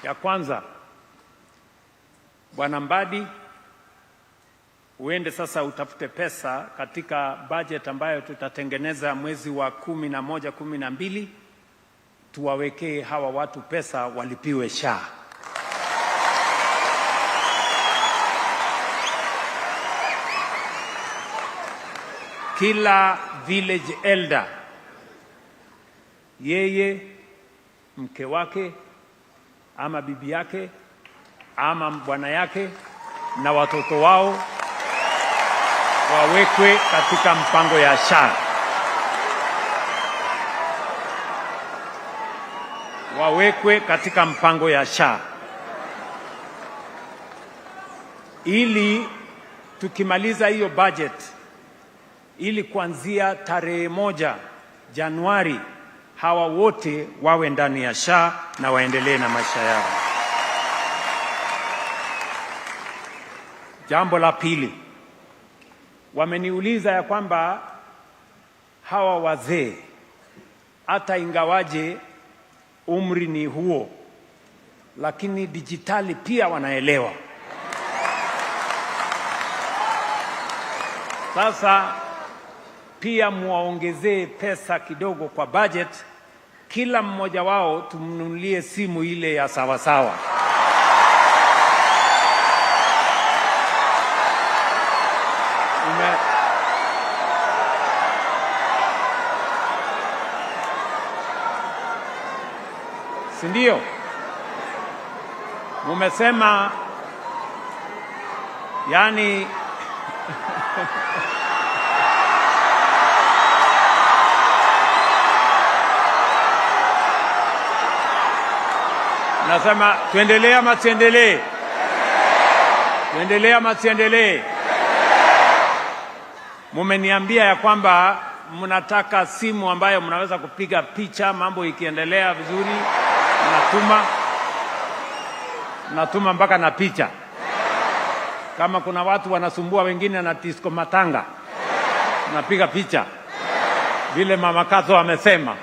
Ya kwanza, Bwana Mbadi, uende sasa utafute pesa katika budget ambayo tutatengeneza mwezi wa 11, 12, tuwawekee hawa watu pesa walipiwe SHA. Kila village elder, yeye, mke wake ama bibi yake ama bwana yake na watoto wao wawekwe katika mpango ya SHA, wawekwe katika mpango ya SHA ili tukimaliza hiyo budget, ili kuanzia tarehe 1 Januari hawa wote wawe ndani ya SHA na waendelee na maisha yao. Jambo la pili, wameniuliza ya kwamba hawa wazee hata ingawaje umri ni huo, lakini dijitali pia wanaelewa. Sasa pia muwaongezee pesa kidogo kwa budget, kila mmoja wao tumnunulie simu ile ya sawasawa. Si ndio? Mumesema yani nasema tuendelee ama tuendelee? Tuendelee ama tuendelee? Mumeniambia ya kwamba mnataka simu ambayo mnaweza kupiga picha, mambo ikiendelea vizuri, mnatuma mpaka na picha. Kama kuna watu wanasumbua wengine na disco matanga, napiga picha vile Mama Kazo amesema.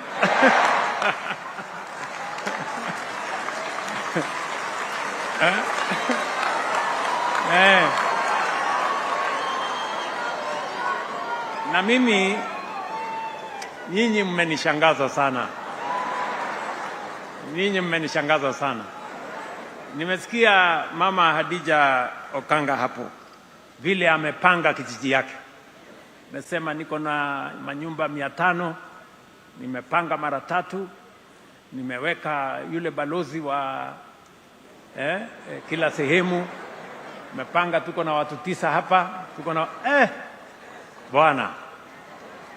Eh. Na mimi, nyinyi mmenishangaza sana. Nyinyi mmenishangaza sana. Nimesikia Mama Hadija Okanga hapo vile amepanga kijiji yake. Amesema niko na manyumba 500, nimepanga mara tatu, nimeweka yule balozi wa kila sehemu, nimepanga, tuko na watu 9 hapa, tuko na bwana,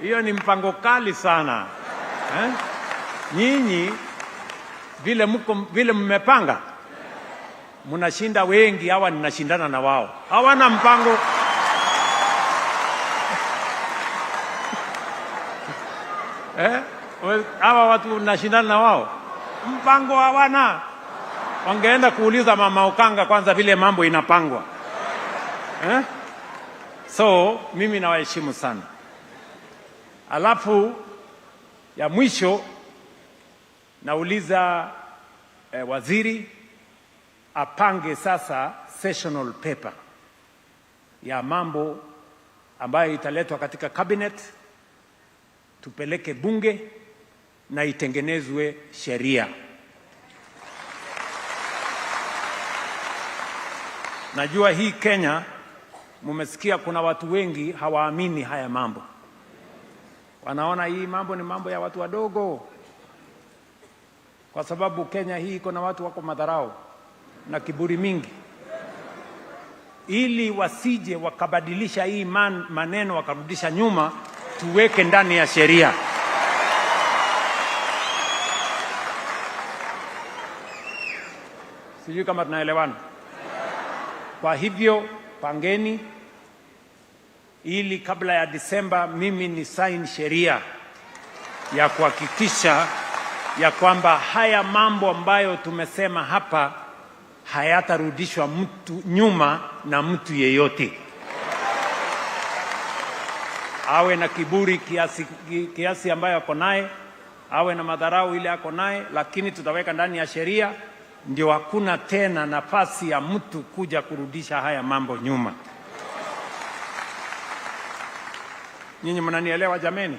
hiyo ni mpango kali sana eh? Nyinyi vile mko vile mmepanga, mnashinda wengi. Hawa ninashindana na wao, hawana mpango. Eh? Hawa watu nashindana na wao, mpango hawana. Wangeenda kuuliza Mama Okanga kwanza vile mambo inapangwa eh? So mimi nawaheshimu sana. Alafu ya mwisho nauliza waziri apange sasa sessional paper ya mambo ambayo italetwa katika cabinet, tupeleke bunge na itengenezwe sheria. Najua hii Kenya mumesikia kuna watu wengi hawaamini haya mambo, wanaona hii mambo ni mambo ya watu wadogo, kwa sababu Kenya hii iko na watu wako madharau na kiburi mingi, ili wasije wakabadilisha hii maneno wakarudisha nyuma, tuweke ndani ya sheria. Sijui kama tunaelewana. Kwa hivyo pangeni ili kabla ya Disemba mimi ni sign sheria ya kuhakikisha ya kwamba haya mambo ambayo tumesema hapa hayatarudishwa mtu nyuma na mtu yeyote, awe na kiburi kiasi ambayo ako naye. awe na madharau ile ako naye, lakini tutaweka ndani ya sheria, ndio hakuna tena nafasi ya mtu kuja kurudisha haya mambo nyuma. Nyinyi mnanielewa jameni?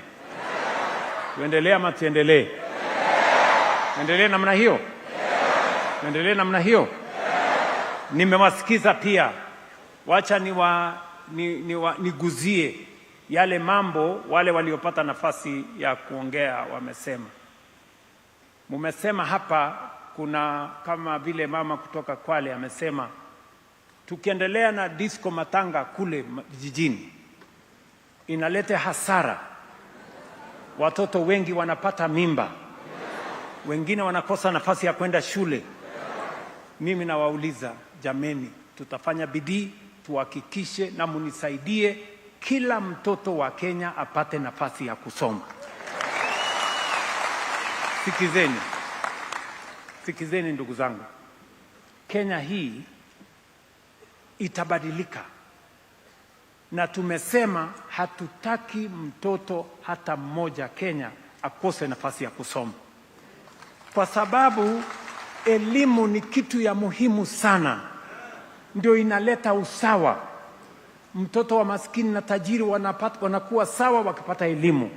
Tuendelee ama tuendelee? Tuendelee namna hiyo? Tuendelee namna hiyo? Nimewasikiza pia. Wacha niguzie yale mambo wale waliopata nafasi ya kuongea wamesema. Mumesema hapa kuna kama vile mama kutoka Kwale amesema tukiendelea na disco matanga kule vijijini inaleta hasara. Watoto wengi wanapata mimba, wengine wanakosa nafasi ya kwenda shule. Mimi nawauliza jameni, tutafanya bidii tuhakikishe na munisaidie kila mtoto wa Kenya apate nafasi ya kusoma. Sikizeni, sikizeni ndugu zangu, Kenya hii itabadilika, na tumesema hatutaki mtoto hata mmoja Kenya akose nafasi ya kusoma, kwa sababu elimu ni kitu ya muhimu sana, ndio inaleta usawa. Mtoto wa maskini na tajiri wanakuwa sawa wakipata elimu.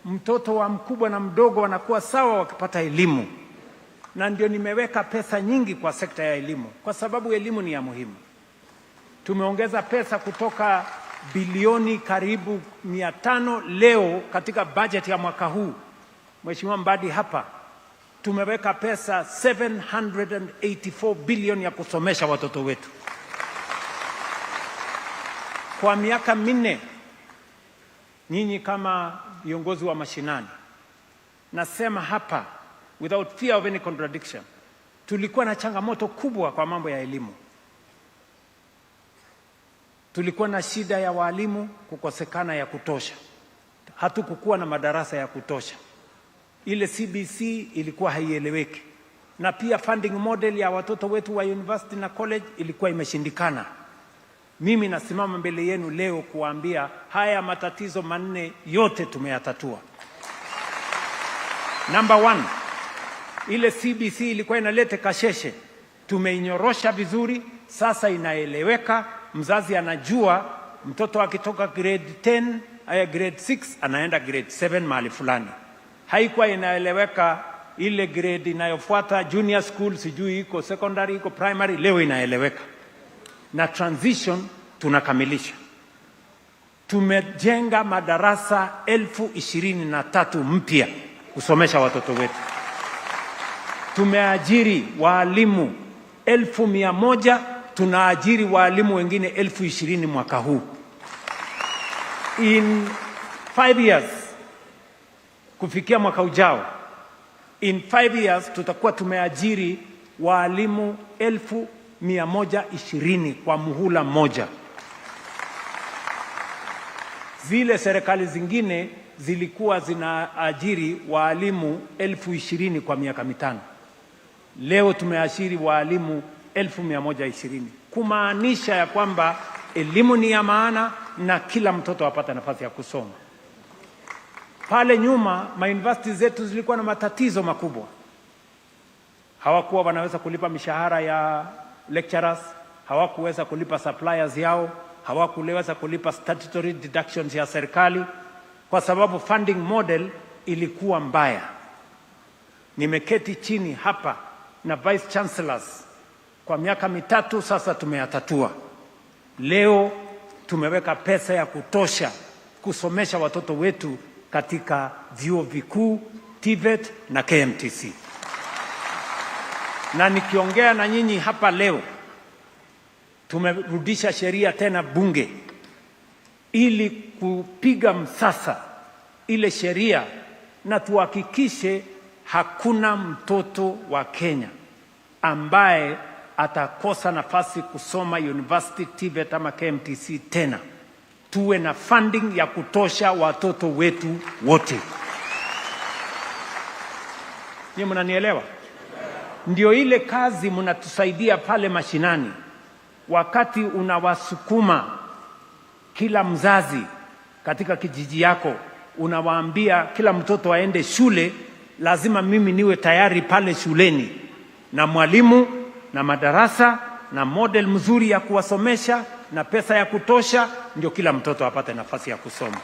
Mtoto wa mkubwa na mdogo wanakuwa sawa wakipata elimu. Na ndio nimeweka pesa nyingi kwa sekta ya elimu, kwa sababu elimu ni ya muhimu. Tumeongeza pesa kutoka bilioni karibu 500 leo katika budget ya mwaka huu. Mheshimiwa Mbadi hapa, tumeweka pesa 784 bilioni ya kusomesha watoto wetu. Kwa miaka 4, nyinyi kama viongozi wa mashinani, nasema hapa without fear of any contradiction, tulikuwa na changamoto kubwa kwa mambo ya elimu. Tulikuwa na shida ya walimu kukosekana ya kutosha. Hatukukuwa na madarasa ya kutosha. Ile CBC ilikuwa haieleweki. Na pia funding model ya watoto wetu wa university na college ilikuwa imeshindikana. Mimi nasimama mbele yenu leo kuambia haya matatizo 4 yote tumeyatatua. Number 1, ile CBC ilikuwa inaleta kasheshe. Tumeinyorosha vizuri, sasa inaeleweka. Mzazi anajua mtoto akitoka grade 10, grade 6 anaenda grade 7 mahali fulani. Haikuwa inaeleweka ile grade inayofuata junior school, sijui iko secondary, iko primary, leo inaeleweka. Na transition tunakamilisha. Tumejenga madarasa 23,000 mpya kusomesha watoto wetu. Tumeajiri walimu 100,000, tunaajiri walimu wengine 20,000 mwaka huu. In 5 years, kufikia mwaka ujao, in 5 years tutakuwa tumeajiri walimu 120,000 kwa muhula mmoja. Zile serikali zingine zilikuwa zinaajiri walimu 20,000 kwa miaka 5. Leo tumeajiri walimu 120,000. Kumaanisha ya kwamba elimu ni ya maana na kila mtoto apate nafasi ya kusoma. Pale nyuma, ma-university zetu zilikuwa na matatizo makubwa. Hawakuwa wanaweza kulipa mishahara ya lecturers, hawakuweza kulipa suppliers yao, hawakuweza kulipa statutory deductions ya serikali, kwa sababu funding model ilikuwa mbaya. Nimeketi chini hapa na vice chancellors kwa miaka 3 sasa, tumeyatatua. Leo tumeweka pesa ya kutosha kusomesha watoto wetu katika vyuo vikuu, TVET na KMTC. Na nikiongea na nyinyi hapa leo, tumerudisha sheria tena bunge ili kupiga msasa ile sheria na tuhakikishe hakuna mtoto wa Kenya ambaye atakosa nafasi kusoma university, TVET ama KMTC tena. Tuwe na funding ya kutosha watoto wetu wote. Nyinyi mnanielewa? Ndio ile kazi mnatusaidia pale mashinani. Wakati unawasukuma kila mzazi katika kijiji yako, unawaambia kila mtoto aende shule, lazima mimi niwe tayari pale shuleni na mwalimu na madarasa na model mzuri ya kuwasomesha na pesa ya kutosha, ndio kila mtoto apate nafasi ya kusoma.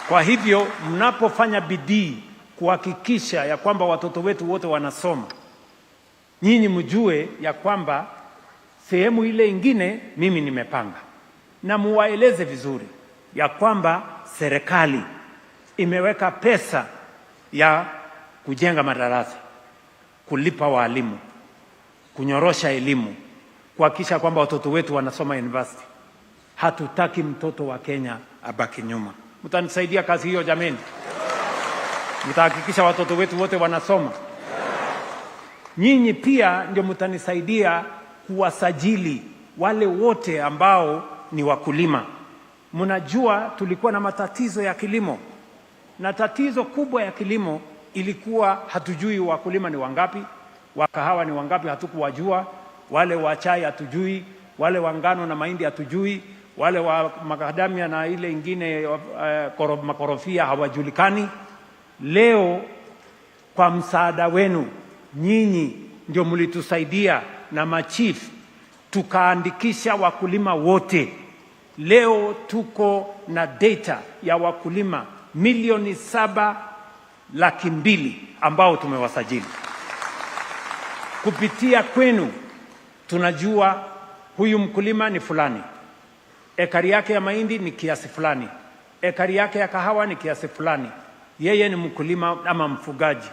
Kwa hivyo mnapofanya bidii kuhakikisha ya kwamba watoto wetu wote wanasoma, nyinyi mjue ya kwamba sehemu ile ingine mimi nimepanga, na muwaeleze vizuri ya kwamba serikali imeweka pesa ya kujenga madarasa, kulipa walimu, kunyorosha elimu, kuhakikisha kwamba watoto wetu wanasoma university. Hatutaki mtoto wa Kenya abaki nyuma. Mtanisaidia kazi hiyo jameni? Mtahakikisha watoto wetu wote wanasoma? Nyinyi pia ndio mtanisaidia kuwasajili wale wote ambao ni wakulima. Mnajua tulikuwa na matatizo ya kilimo, na tatizo kubwa ya kilimo ilikuwa hatujui wakulima ni wangapi, wa kahawa ni wangapi, hatukuwajua, wale wa chai hatujui, wale wa ngano na mahindi hatujui, wale wa makadamia na ile ingine makorofia hawajulikani. Leo kwa msaada wenu nyinyi ndio mlitusaidia na machief, tukaandikisha wakulima wote. Leo tuko na data ya wakulima 7,200,000 ambao tumewasajili. Kupitia kwenu tunajua huyu mkulima ni fulani, ekari yake ya mahindi ni kiasi fulani, ekari yake ya kahawa ni kiasi fulani, yeye ni mkulima ama mfugaji.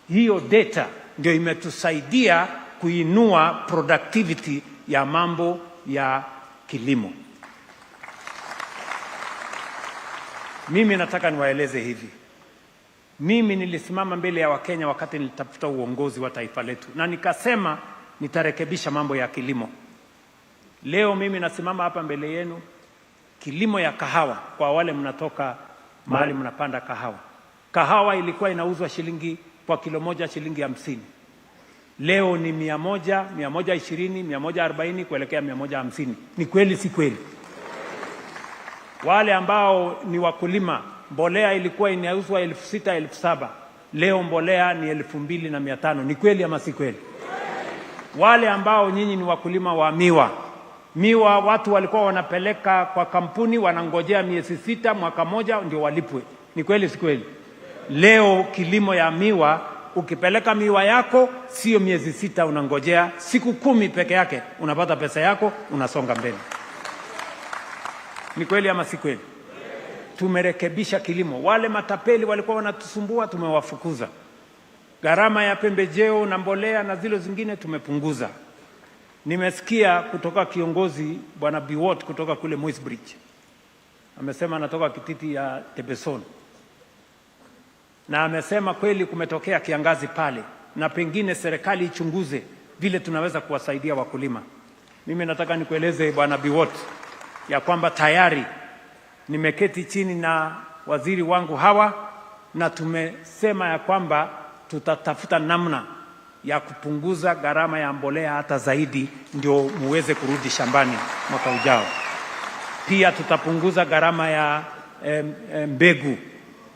Hiyo data ndio imetusaidia kuinua productivity ya mambo ya kilimo. Mimi nataka niwaeleze hivi. Mimi nilisimama mbele ya Wakenya wakati nilitafuta uongozi wa taifa letu na nikasema nitarekebisha mambo ya kilimo. Leo mimi nasimama hapa mbele yenu, kilimo ya kahawa, kwa wale mnatoka mahali mnapanda kahawa. Kahawa ilikuwa inauzwa shilingi kwa kilo moja shilingi 50. Leo ni 100, 120, 140 kuelekea 150. Ni kweli si kweli? Wale ambao ni wakulima, mbolea ilikuwa inauzwa 6,000, 7,000. Leo mbolea ni 2,500. Ni kweli ama si kweli? Wale ambao nyinyi ni wakulima wa miwa, miwa watu walikuwa wanapeleka kwa kampuni, wanangojea miezi 6, mwaka moja ndio walipwe. Ni kweli si kweli? Leo kilimo ya miwa, ukipeleka miwa yako sio miezi 6 unangojea, siku 10 peke yake unapata pesa yako, unasonga mbele. Ni kweli ama si kweli? Tumerekebisha kilimo. Wale matapeli walikuwa wanatusumbua tumewafukuza. Gharama ya pembejeo na mbolea na zile zingine tumepunguza. Nimesikia kutoka kiongozi Bwana Biwott kutoka kule Moi's Bridge. Amesema anatoka Kititi ya Tebeson. Na amesema kweli kumetokea kiangazi pale na pengine serikali ichunguze vile tunaweza kuwasaidia wakulima. Mimi nataka nikueleze Bwana Biwott ya kwamba tayari nimeketi chini na waziri wangu hawa na tumesema ya kwamba tutatafuta namna ya kupunguza gharama ya mbolea hata zaidi ndio muweze kurudi shambani mwaka ujao. Pia tutapunguza gharama ya mbegu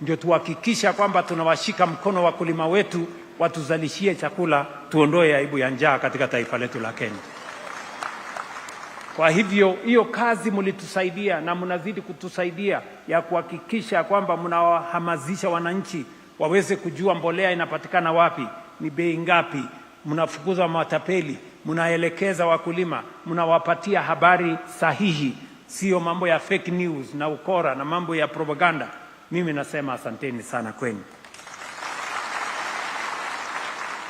ndio tuhakikisha kwamba tunawashika mkono wakulima wetu watuzalishie chakula, tuondoe aibu ya njaa katika taifa letu la Kenya. Kwa hivyo hiyo kazi mlitusaidia na mnazidi kutusaidia ya kuhakikisha kwamba mnawahamasisha wananchi waweze kujua mbolea inapatikana wapi, ni bei ngapi, mnafukuza matapeli, mnaelekeza wakulima, mnawapatia habari sahihi, sio mambo ya fake news na ukora na mambo ya propaganda. Mimi nasema asanteni sana kwenu.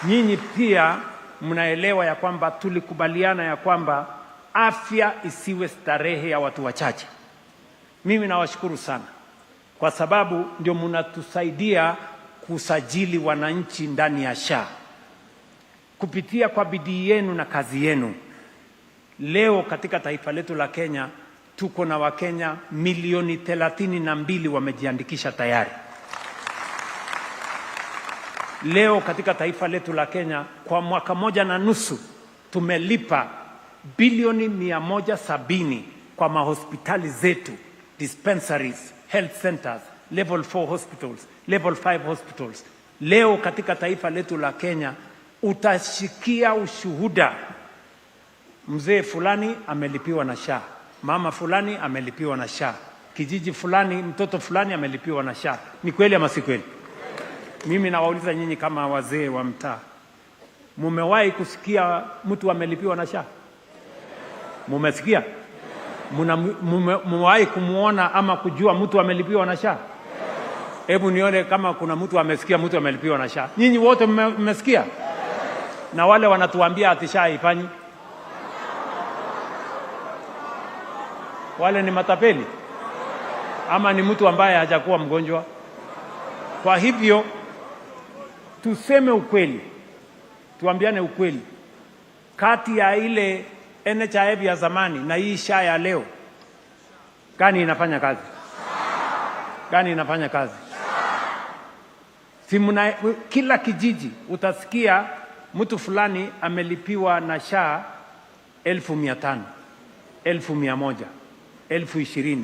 Nyinyi pia mnaelewa ya kwamba tulikubaliana ya kwamba afya isiwe starehe ya watu wachache. Mimi nawashukuru sana kwa sababu ndio mnatusaidia kusajili wananchi ndani ya SHA. Kupitia kwa bidii yenu na kazi yenu, leo katika taifa letu la Kenya tuko na Wakenya milioni 32 wamejiandikisha tayari. Leo katika taifa letu la Kenya kwa mwaka 1.5 tumelipa bilioni 170 kwa mahospitali zetu, dispensaries, health centers level 4 hospitals, level 5 hospitals. Leo katika taifa letu la Kenya utashikia ushuhuda, mzee fulani amelipiwa na SHA, mama fulani amelipiwa na SHA, kijiji fulani, mtoto fulani amelipiwa na SHA. Ni kweli ama si kweli? Mimi nawauliza nyinyi kama wazee wa mtaa, mumewahi kusikia mtu amelipiwa na SHA? Mumesikia? Mumewahi kumuona ama kujua mtu amelipiwa na SHA? Hebu nione kama kuna mtu amesikia mtu amelipiwa na SHA. Nyinyi wote mmesikia? Na wale wanatuambia ati SHA haifanyi, wale ni matapeli ama ni mtu ambaye hajakuwa mgonjwa? Kwa hivyo tuseme ukweli, tuambiane ukweli, kati ya ile NHIF ya zamani na hii SHA ya leo, gani inafanya kazi? Gani inafanya kazi? Si mna, kila kijiji utasikia mtu fulani amelipiwa na SHA 500,000, 100,000, 20,000.